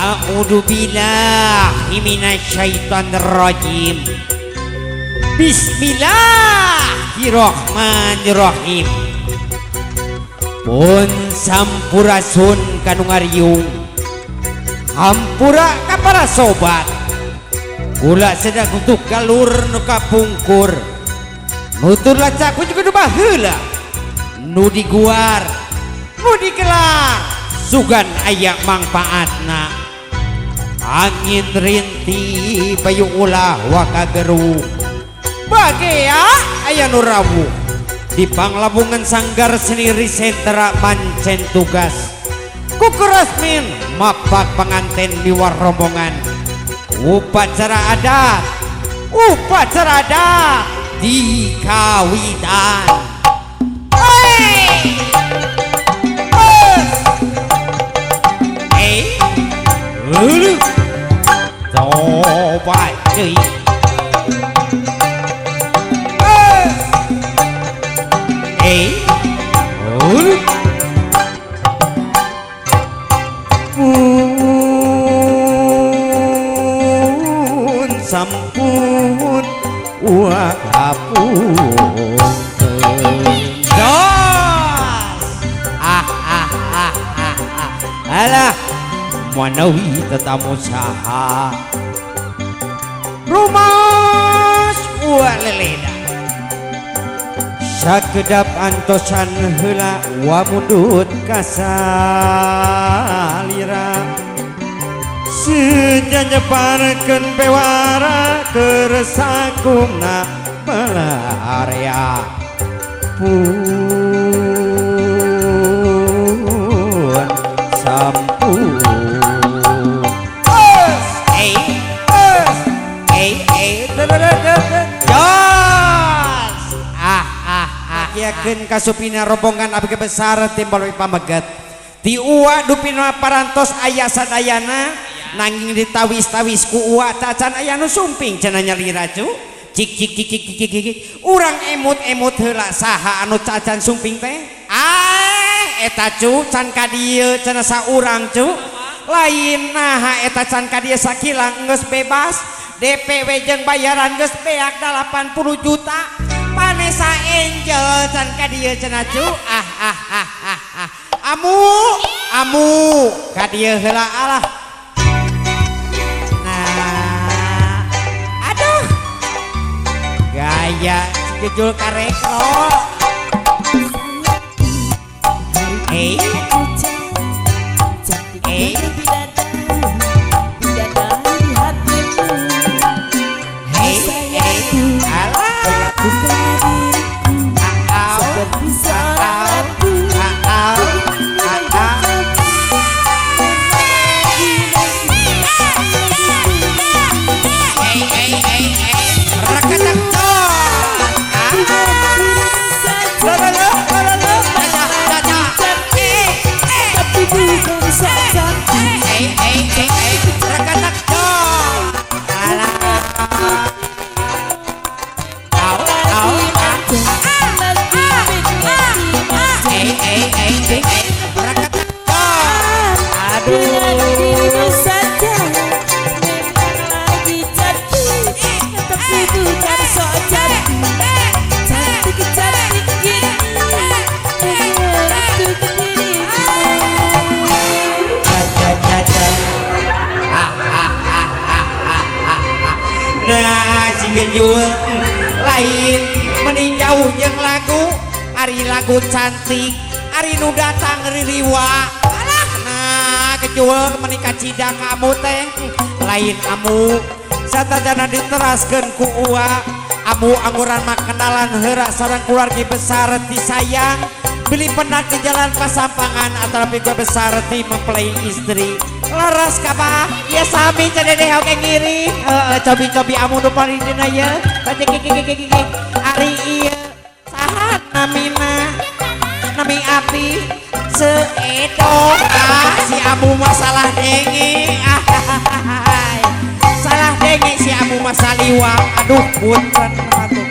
A'udzu billahi minasyaitonirrajim. Bismillahirrahmanirrahim. Pun sampurasun kanu ngariung. Hampura ka para sobat. Kula sedang untuk galur nu kapungkur. Nutur lacak ku juga nu baheula. Nu diguar, nu digelar, sugan aya mangpaatna. Angin rinti bayu ulah waka geru. Bagea aya nu rawuh. Di panglabungan sanggar seni Risentra mancen tugas. Kukurasmin mapak pengantin miwar rombongan. Upacara adat, upacara adat di kawitan. Hey! Bos! Eh? Hulu. Coba deui. Bos! Eh? Hulu. Pun sampun wa kapunten. Dos. Ah ah ah ah ah. Alah, manawi tetamu saha. Rumas wa leleda. Sakedap antosan heula wa mundut kasalira. Seja nyebarkeun bewara keur sakumna balarea. Pun sampun. Es, eh, es, eh, eh, jos. Ah, ah, ah. Yakin kasupina rombongan abdi besar timbal pameget. Ti uwa dupina parantos aya sadayana nanging ditawis-tawis ku uwa tacan aya nu sumping cenah nyalira cu. Cik cik cik cik cik cik. Urang emut-emut heula saha anu cacan sumping teh? Ah, eta cu can ka dieu cenah saurang cu. Lain naha eta can ka dieu sakilang geus bebas. DPW jeung bayaran geus beak 80 juta. Vanessa Angel can ka dieu cenah cu. Ah ah ah ah ah. Amu, amu ka dieu heula alah. Nah, aduh. Gaya gejul karekro. Eh, eh, eh, eh, alah. Au, au, au, au. Eh, eh, eh, eh. Rakatak cot. Ah. Lo, lo, lo, lo, lo. Caca, caca. Eh, eh. Eh, eh, eh, eh. Rakatak cot. Alah. Au, au, ah. Eh, eh, eh, eh, eh. Rakatak cot. Aduh. Nah, si gejul lain meninjau jeung lagu ari lagu cantik ari nu datang ririwa. Alah, nah gejul menikah cida kamu teh lain amu satajana diteraskeun ku uwa amu angguran makenalan heura sareng keluarga besar ti sayang beli penak di jalan pasampangan atau lebih besar ti mempelai istri laras kabah ya sami cededeh oke ngiring cobi-cobi amu nu paling dina ye kiki ari ieu saha namina nami api seedo ah si amu masalah denge ah salah denge si amu masaliwa aduh punten atuh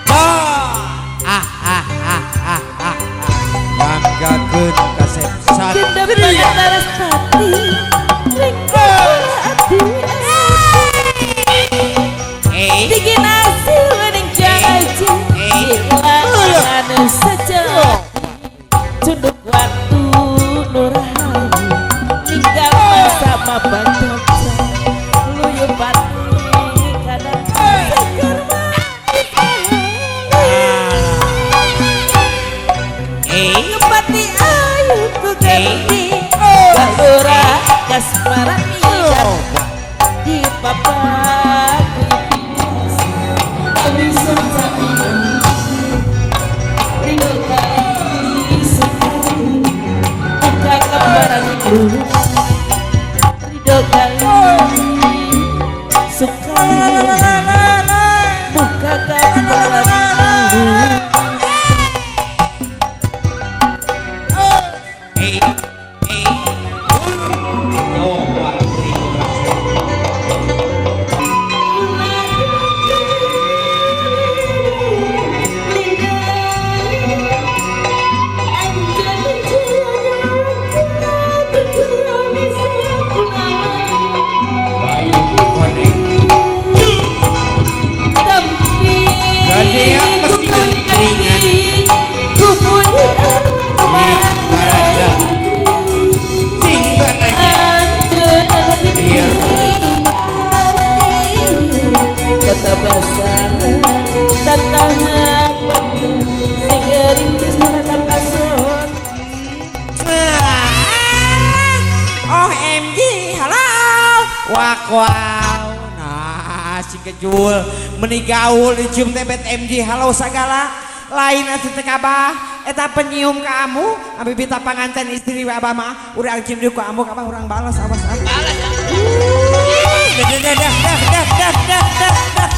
ah ah ah ah ah banggakeun kasep satria. Ridho kali suka buka gambar. OMG, halo. Wak wow. Nah, si kejul meni gaul dicium tebet MG halo sagala. Lain atuh teh kabah eta penyium ka amu, abi bita panganten istri we abah mah, urang cium deui ku amu abah urang balas awas ah. Balas. Dah dah dah dah dah dah dah.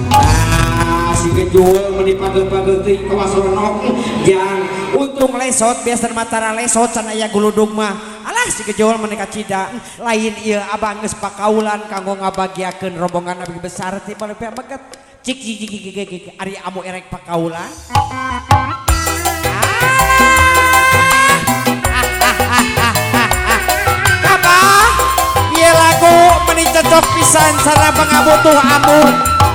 Nah, si kejul meni pagel-pagel teuing kawas renok jang untung lesot biasa matara lesot can aya guludug mah. Alah si kejol menika cida lain ieu abang geus pakaulan kanggo ngabagiakeun rombongan abdi besar ti baleupeak meget cik cik cik cik cik ari amu erek pakaulan. Abah ieu lagu meni cocok pisan sareng pangabutuh amu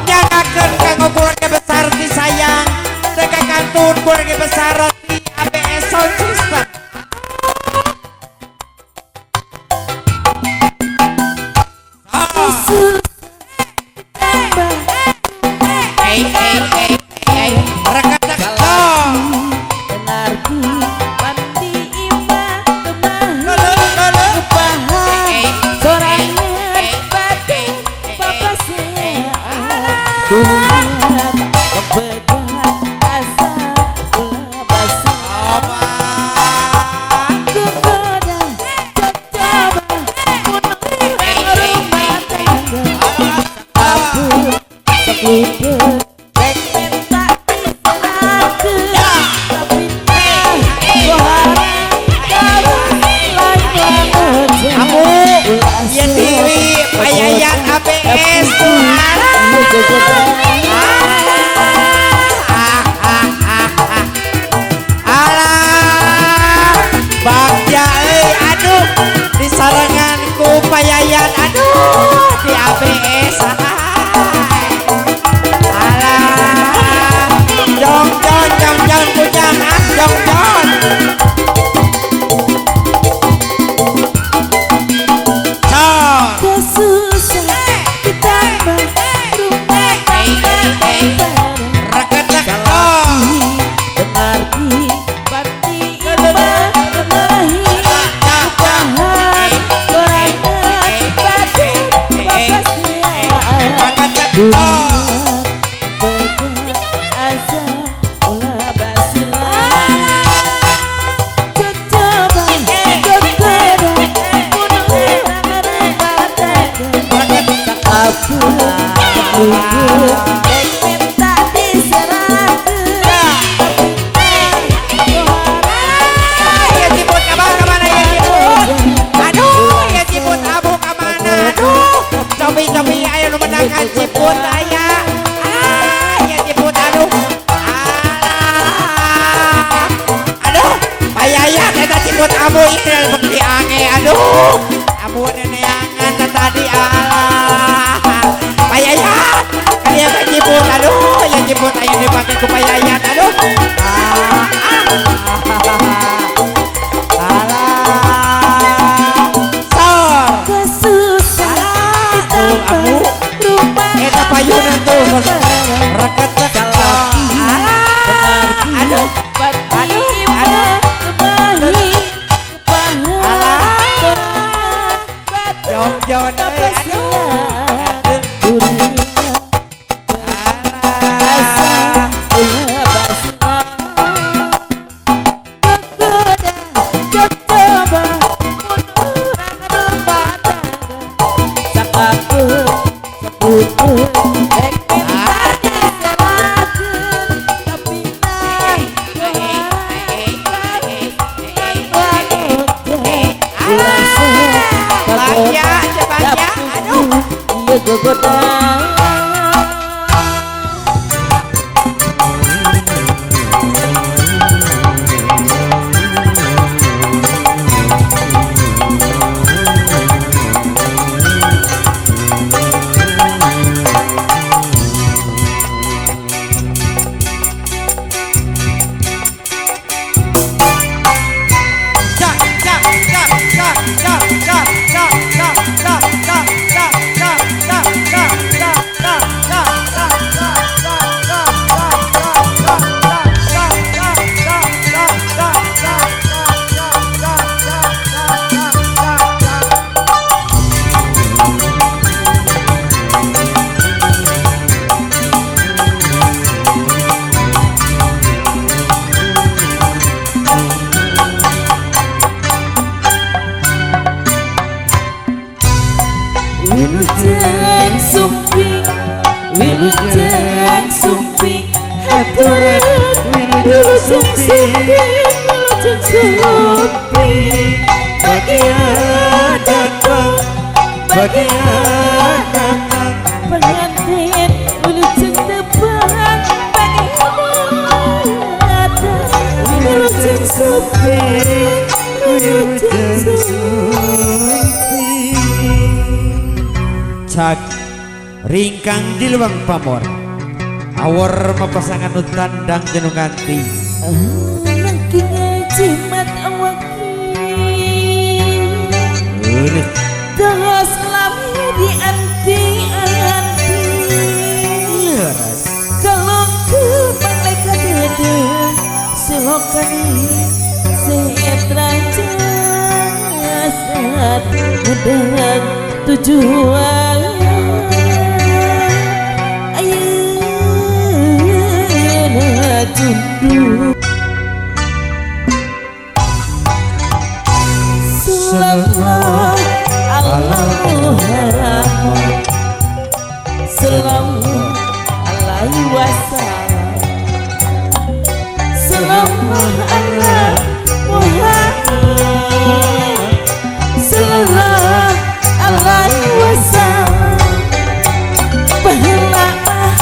nyangakeun kanggo keluarga besar ti sayang teh kantun keluarga besar ti ABS Sound System. Bagja, Bagja, aduh. Ieu gogoda. Wilujeng sumping, wilujeng sumping, haturan wilujeng sumping, wilujeng sumping. Bagia datang, bagia datang, pengantin wilujeng tebang, bagia datang, wilujeng sumping, wilujeng sumping. Cak ringkang di lewang pamor awor mapasangan utandang jenunganti nangking jimat awaki terus lami di anti-anti kalau ke malaikat dede selokani setra jasad ngedang tujuan ayeuna tunduk sallallahu alaihi sallallahu alaihi wasallam sallallahu alaihi Muhammad sallallahu alaihi wasallam. Baheula mah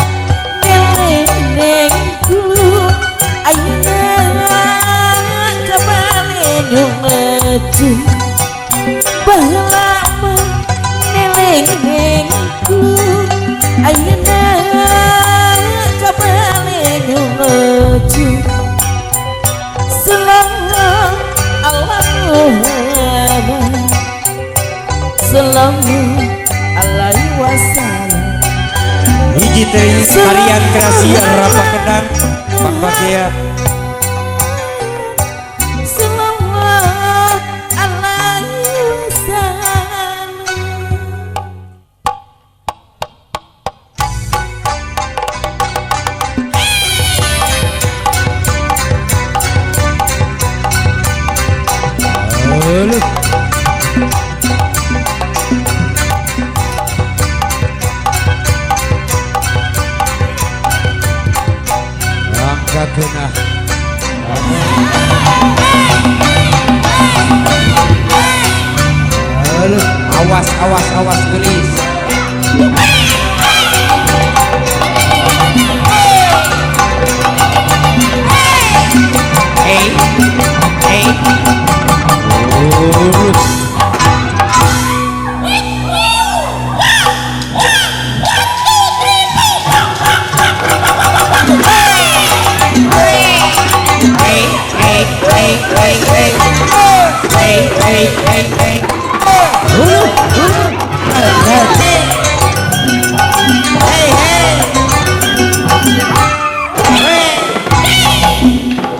ngeleng-nengku ayeuna kabale nyumecu. Baheula mah ngeleng-nengku ayeuna kabale nyumecu. Sallallahu alaihi Muhammad sallallahu alaihi wasallam. Hiji teh tarian kreasi Rapa Kendang Pak Bagea. Sallallahu alaihi wasallam. Aduh. Kena. Aduh, awas awas awas gelis. Hey, hey. Hey, hey, hey, hey, hey, hey, hey. Hey, hey. Hey,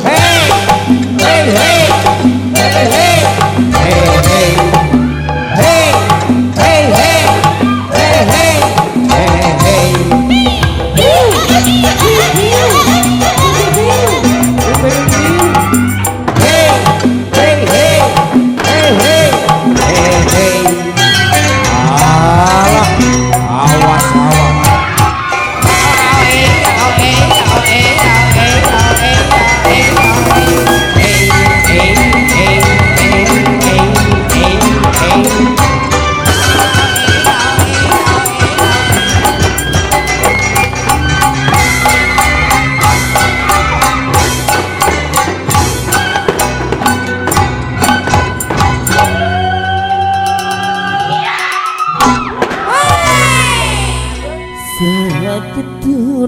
hey, hey, hey, hey, hey, hey, hey, hey, hey, hey, hey, hey. Hey, hey, hey, hey, hey, hey. Alah.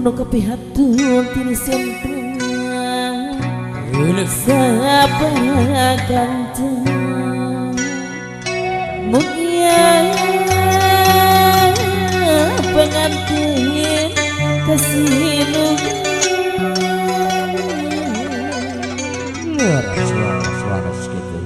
Kuno kepihatun tini sentang Sapakanta Mugia pengantin kasinungan. Suara suara segitu.